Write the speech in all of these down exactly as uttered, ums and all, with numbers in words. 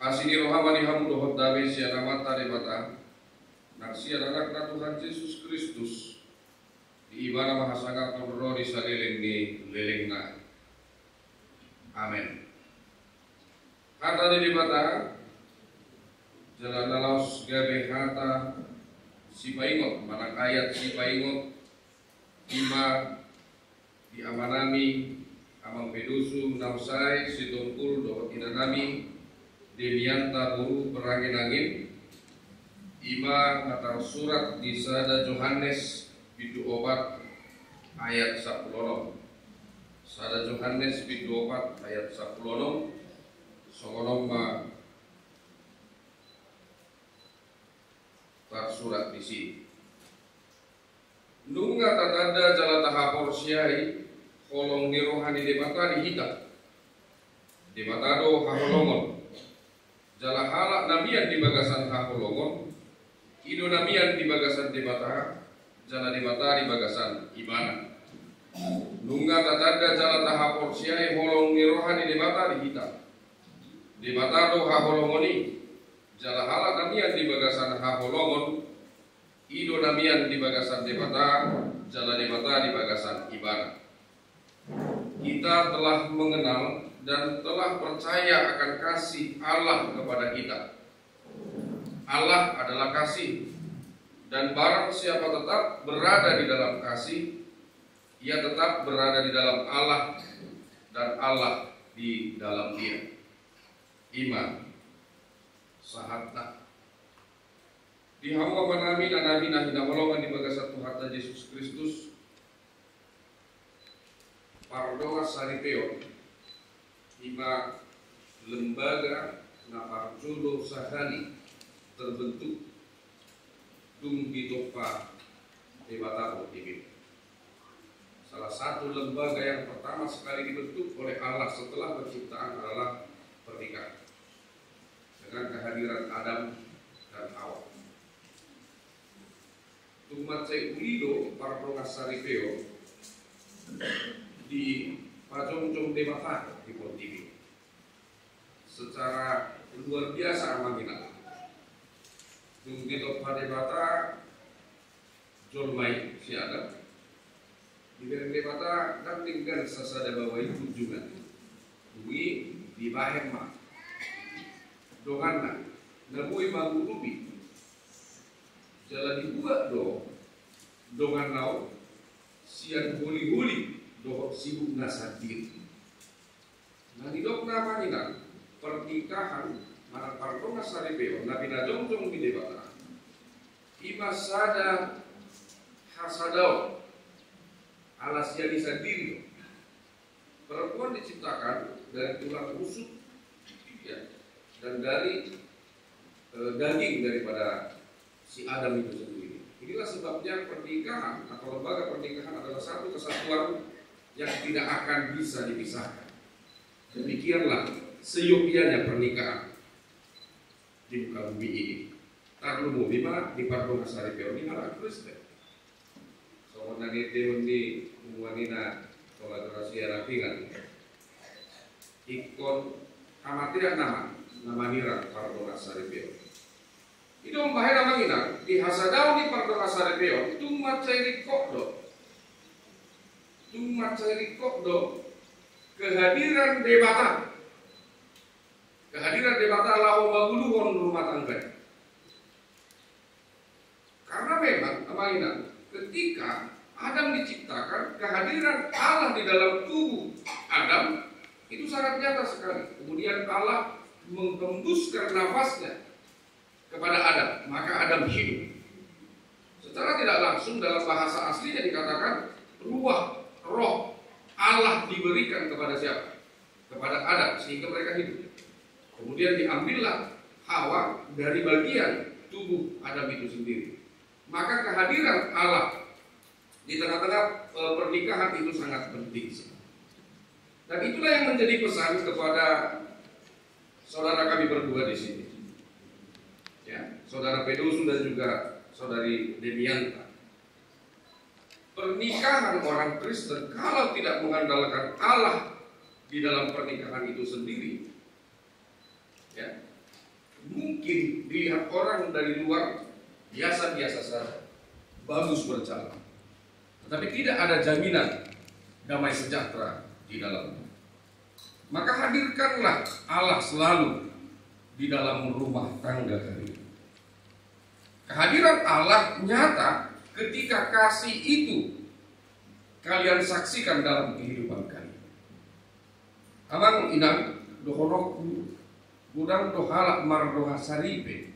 Asi ni roha ma di hamu dohot dame sian Amanta Debata, nang sian Anakna Tuhan Jesus Kristus, di ibana ma hasangapon ro di saleleng ni lelengna. Amen. Hata ni Debata, jala na laos gabe hata sipaingot, manang ayat sipaingot, ima di amanami, Amang Pedosu, na sai Sitompul dohot inanami, Demianta boru Perangen-angen, ima na tarsurat di sada Johannes bindu opat ayat sampulu onom. Sada Johannes bindu opat ayat sampulu onom, songon on ma tarsurat disi. Nunga tatanda jala tahaporseai holong ni roha ni Debata di hita. Debata do haholongon. Jala halak na mian di bagasan haholongon, i do na mian di bagasan Debata, jala Debata di bagasan ibana. Nunga tatanda jala tahaporseai holong ni roha ni Debata di hita. Debata do haholongon i, jala halak na mian di bagasan haholongon, i do na mian di bagasan Debata, jala Debata di bagasan ibana. Kita telah mengenal dan telah percaya akan kasih Allah kepada kita. Allah adalah kasih, dan barang siapa tetap berada di dalam kasih, ia tetap berada di dalam Allah, dan Allah di dalam dia. Ima sahatna. Di hamu amanami, inanami na hinaholongan di bagasan Tuhanta Jesus Kristus, Pardongansaripeon, ima lembaga na parjolo sahali terbentuk dung ditompa Debata portibi. Salah satu lembaga yang pertama sekali dibentuk oleh Allah setelah penciptaan adalah pernikahan, dengan kehadiran Adam dan Hawa. Tung mansai uli do Pardongansaripeon dipajongjong Debata di portibi. Secara luar biasa, amang inang. Dung ditompa Debata jolma i, si Adam, dibereng Debata ndang denggan sasada baoa i tu juma. Dung i dibahen ma donganna na boi mangurupi. Jala dibuat do donganna on sian holiholi dohot sibukna sandiri. Na nidokna, amang inang, pernikahan manang Pardongansaripeon na pinajongjong ni Debata, ima sada hasadaon, ala sian i sandiri do. Perempuan diciptakan dari tulang rusuk, ya, dan dari, eh, daging daripada si Adam itu sendiri. Inilah sebabnya pernikahan atau lembaga pernikahan adalah satu kesatuan yang tidak akan bisa dipisahkan. Demikianlah seyogianya pernikahan di muka bumi ini. Tarlumobi ma di Pardongansaripeon ni halak Kristen. Songon na niendehon ni punguan i na Toga Gracia Rapingan, ingkon hamatean nama na manirang Pardongansaripeon. I do umbahen, amang inang, di hasadaon ni Pardongansaripeon tung mansai ringkot do, tung mansai ringkot do kehadiran Debata. Kehadiran Debata laho manguluhon rumah tangga. Karena memang, amang inang, ketika Adam diciptakan, kehadiran Allah di dalam tubuh Adam itu sangat nyata sekali. Kemudian Allah menghembuskan nafasnya kepada Adam, maka Adam hidup. Secara tidak langsung dalam bahasa aslinya dikatakan ruah, roh Allah diberikan kepada siapa? Kepada Adam, sehingga mereka hidup. Kemudian diambillah Hawa dari bagian tubuh Adam itu sendiri. Maka kehadiran Allah di tengah-tengah, eh, pernikahan itu sangat penting. Dan itulah yang menjadi pesan kepada saudara kami berdua di sini. Ya, Saudara Pedosu dan juga Saudari Demianta. Pernikahan orang Kristen kalau tidak mengandalkan Allah di dalam pernikahan itu sendiri, ya, Dilihat orang dari luar biasa-biasa saja, bagus berjalan. Tetapi tidak ada jaminan damai sejahtera di dalamnya. Maka hadirkanlah Allah selalu di dalam rumah tangga kalian. Kehadiran Allah nyata ketika kasih itu kalian saksikan dalam kehidupan kalian. Amang inang, dohononku, godang do halak mardongan saripe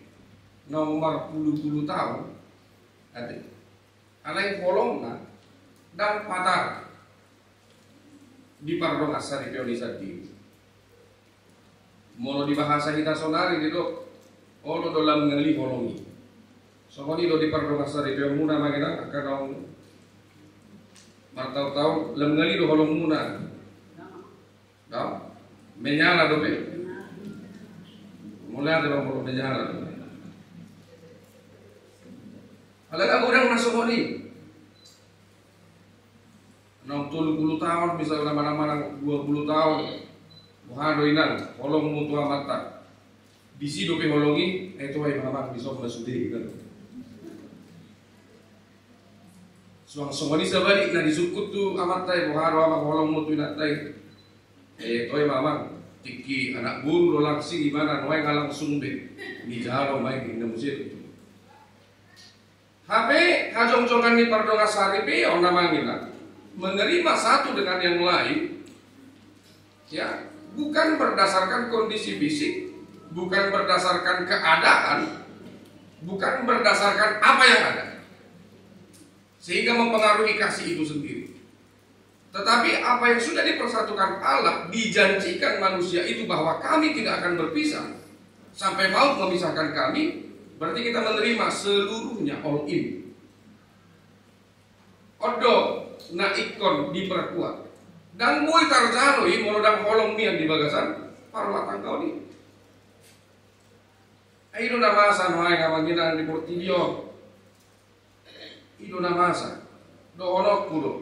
naung marpulu-pulu taon, ate. Alai holongna ndang patar di pardongan saripeon i sandiri. Molo di bahasa hita sonari didok, olo do lam ngali holong i. Songon i do di pardongan saripeonmuna, amang inang, angka naung martaon-taon, lam ngali do holongmuna. Dao? Menyala dope. Molo ate bang, molo menyala dope. Alai godang na songon i. Naung tolu pulu taon, misalna, manang, manang dua pulu taon. Boha do inang holongmu tu amanta? Disi dope holong i, eh, toe ma amang, dison ma sude, gitu. Suang songon i sabalik na disungkun tu amanta i, boha do amang holongmu tu inanta i? Eh, toe ma amang, tingki anak boru do langsing ibana, nuaeng nga langsung be. Nijalo ma i, ninna muse tutu. Hape hajongjongan ni pardongan saripeon, amang inang, menerima satu dengan yang lain, ya, bukan berdasarkan kondisi fisik, bukan berdasarkan keadaan, bukan berdasarkan apa yang ada, sehingga mempengaruhi kasih itu sendiri. Tetapi apa yang sudah dipersatukan Allah, dijanjikan manusia itu bahwa kami tidak akan berpisah sampai maut memisahkan kami, berarti kita menerima seluruhnya, all in. On do na ingkon diperkuat. Ndang boi tarjalo i molo ndang holong nian di bagasan parrumatanggaon i. Ai i do na masa nuaeng, amang inang, di portibi on. I do na masa, dohononku do.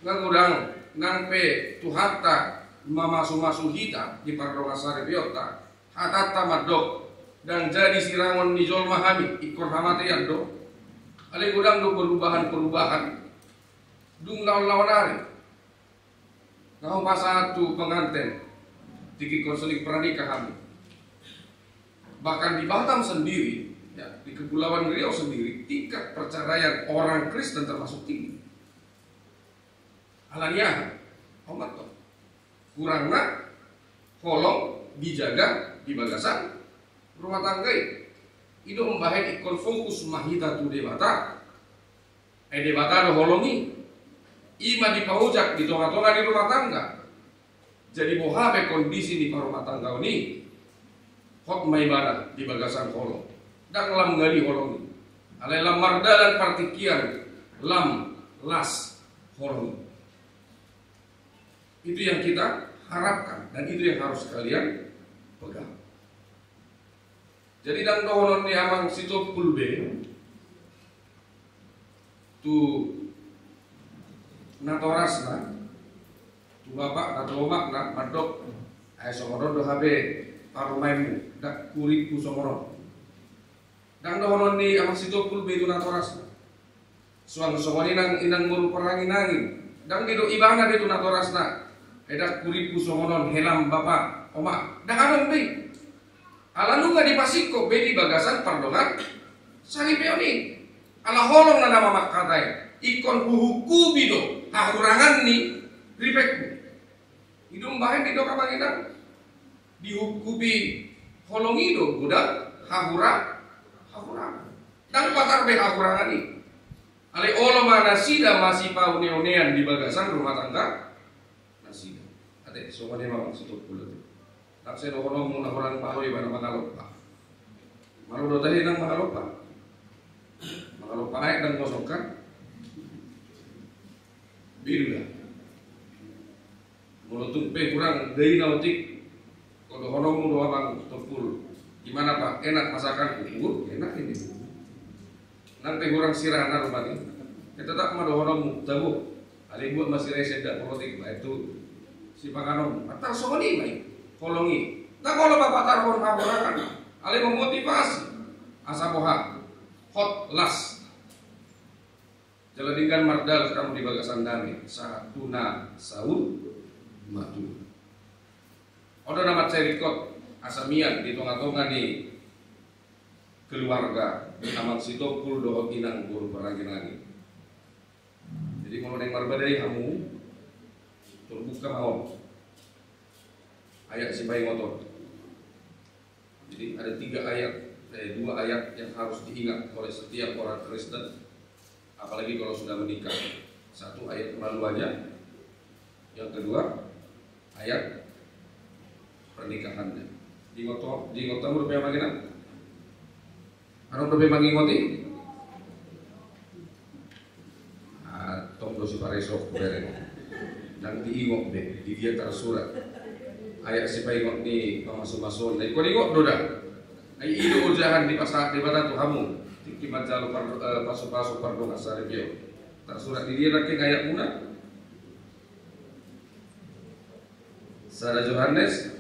Nga godang nang pe Tuhanta mamasumasu hita di pardongan saripeonta, hatanta mandok, ndang jadi sirangon ni jolma hami, ingkon hamatean do. Alai godang do perubahan-perubahan dung laon-laon ari. Nga hupasahat tu penganten, tingki konseling pranikah hami. Bahkan di Batam sendiri, ya, di Kepulauan Riau sendiri, tingkat perceraian orang Kristen termasuk tinggi. Alani aha? Omat do. Kurangna holong dijaga di bagasan rumah tangga i. I do umbahen ingkon fokus ma hita tu Debata. Ai Debata do holong i. I ma dipaojak di tonga-tonga ni rumah tangga. Jadi boha pe kondisi ni parrumatanggaon i, hot ma ibana di bagasan holong. Ndang lam ngali holong i. Alai lam mardalan partingkian, lam las holong i. Itu yang kita harapkan dan itu yang harus kalian pegang. Jadi ndang dohonon ni amang Sitompul be tu natorasna, tu bapakna, tu omakna, mandok, ai songon on do hape parumaenmu, ndang hurimpu songon on. Ndang dohonon ni amang Sitompul be tu natorasna. Suang songon i nang inang boru parangin-angin. Ndang didok ibana be tu natorasna, ai ndang hurimpu songon on helam bapa, oma. Ndang adong be i. Ala nunga dipasingkop be di bagasan pardongan saripeon i. Ala holong na nama mangkatai, ingkon huhungkupi do hahurangan ni ripengku. I do umbahen didok, amang inang, dihungkupi holong i do godang hahura, hahurangan. Ndang patar be hahurangan i. Alai olo ma nasida masipaune-unean di bagasan rumah tangga nasida. Ate, songon i ma amang Sitompul ate. Ndang sai dohononmu na hurang malo ibana mangalompa. Malo do tahe nang mangalompa. Mangalompa aek ndang ngosok kan. Beda. Molo tung pe hurang daina otik, dohononmu do amang Sitompul, gimana Pak, enak masakanku? Wah, enak ini. Nang pe hurang sirana rupani, tetap ma dohononmu, tabo. Alai buat ma sira i senda, molo otik, baen tu sipanganonmu. Atar songon i ma i holong i. Ndang olo ma patarhon hahurangan. Alai memotivasi asa boha, hot las. Jala denggan mardalan hamu di bagasan dame sahat tu na saur matua. On do na mansai ringkot asa mian di tonga-tonga ni keluarga, amang sitompul dohot inang boru parangin-angin. Jadi molo naeng marbadai hamu, turbuka ma on ayat sipaingot on. Jadi ada tiga ayat, eh, dua ayat yang harus diingat oleh setiap orang Kristen, apalagi kalau sudah menikah. Satu ayat kemaluannya, yang kedua ayat pernikahannya. Diingot, diingot hamu dope, amang inang? Adong dope mangingot i? Ah, tong do sipareso bereng. Ndang diingot be, di dia tarsurat. Ayat sipaingot ni pamasu-masuon. Na ingkon ingot do da. Ai i do ojahan dipasahat Debata tu hamu tingki manjalo par-, eh, pasu-pasu pardongansaripeon. Tarsurat di dia nangkin ayatmuna? Sada Johannes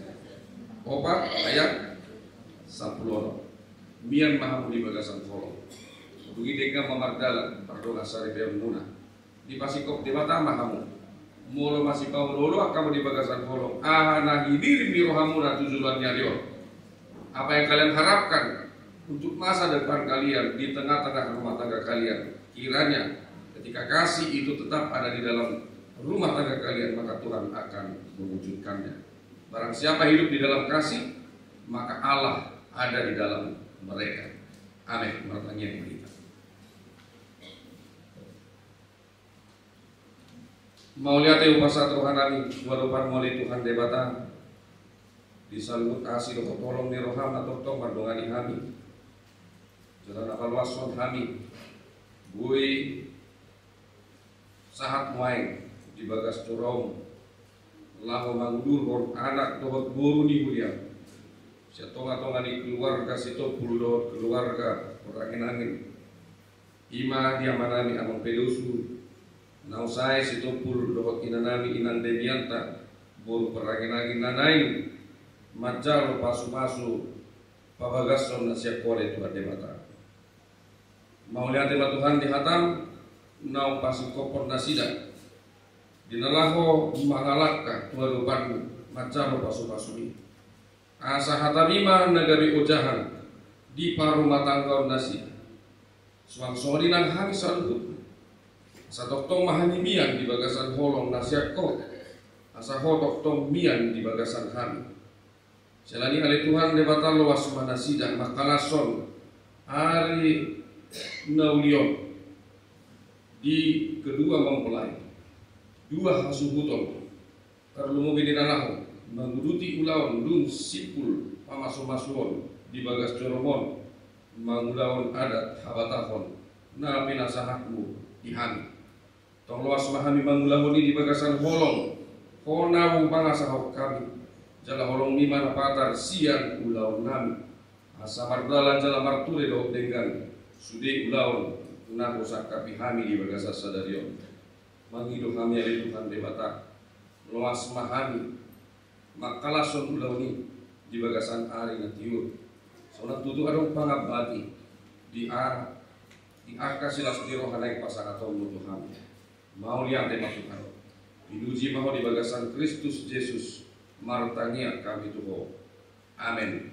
opat ayat sampulu onom. Mian ma hamu di bagasan holong. Dung i denggan ma mardalan pardongansaripeonmuna. Dipasingkop Debata ma hamu. Molo masipaolo-oloan hamu di bagasan holong, aha na hinirim ni rohamuna tu joloan ni ari on? Apa yang kalian harapkan untuk masa depan kalian di tengah-tengah rumah tangga kalian? Kiranya ketika kasih itu tetap ada di dalam rumah tangga kalian, maka Tuhan akan mewujudkannya. Barang siapa hidup di dalam kasih, maka Allah ada di dalam mereka. Amin. Martangiang ma hita. Mauliate hupasahat rohanami tu adopanmu ale Tuhan Debata, di saluhut asi dohot holong ni roham na tongtong mandongani hami. Jala na paloashon hami boi sahat nuaeng di bagas joromu, laho mangudurhon anak dohot boru ni huria sian tonga-tonga ni keluarga sitompul dohot keluarga parangin-angin. I ma di amanami amang Pedosu, naung sae sitompul dohot inanami inang Demianta, boru parangin-angin na naeng manjalo pasu-pasu pabagason na sian Ho ale Tuhan Debata. Mauliate ma Tuhan di hatam naung pasingkophon nasida di na laho mangalangka tu adopanmu manjalo pasu-pasu i. Asa hatami ma na gabe ojahan di parumatanggaon nasida. Suang songon i nang hami saluhutna. Asa tongtong ma hami mian di bagasan holong na sian Ho. Asa Ho tongtong mian di bagasan hami. Jala ale Tuhan Debata, loas ma nasida mangkalashon ari na uli on di kedua mempelai, dua hasuhuton. Tarlumobi di na laho manguduti ulaon dung simpul pamasu-masuon di bagas joromu on, mangulahon adat habatahon na pinasahatmu di hami. Tong loas ma hami mangulahon i di bagasan holong Ho na hupangasahon hami, jala holongmi ma na patar sian ulaonnami, asa mardalan jala marture dohot denggan sude ulaon na husangkapi hami di bagasan sadari on. Mangido hami ale Tuhan Debata, loas ma hami mangkalashon ulaon i di bagasan ari na tiur. Songon tutu adong pangambati di a-, di angka silas ni roha naeng pasahatonmu tu hami. Mauliate ma Tuhan. Pinuji ma Ho di bagasan Kristus Jesus, martangiang hami tu Ho. Amen.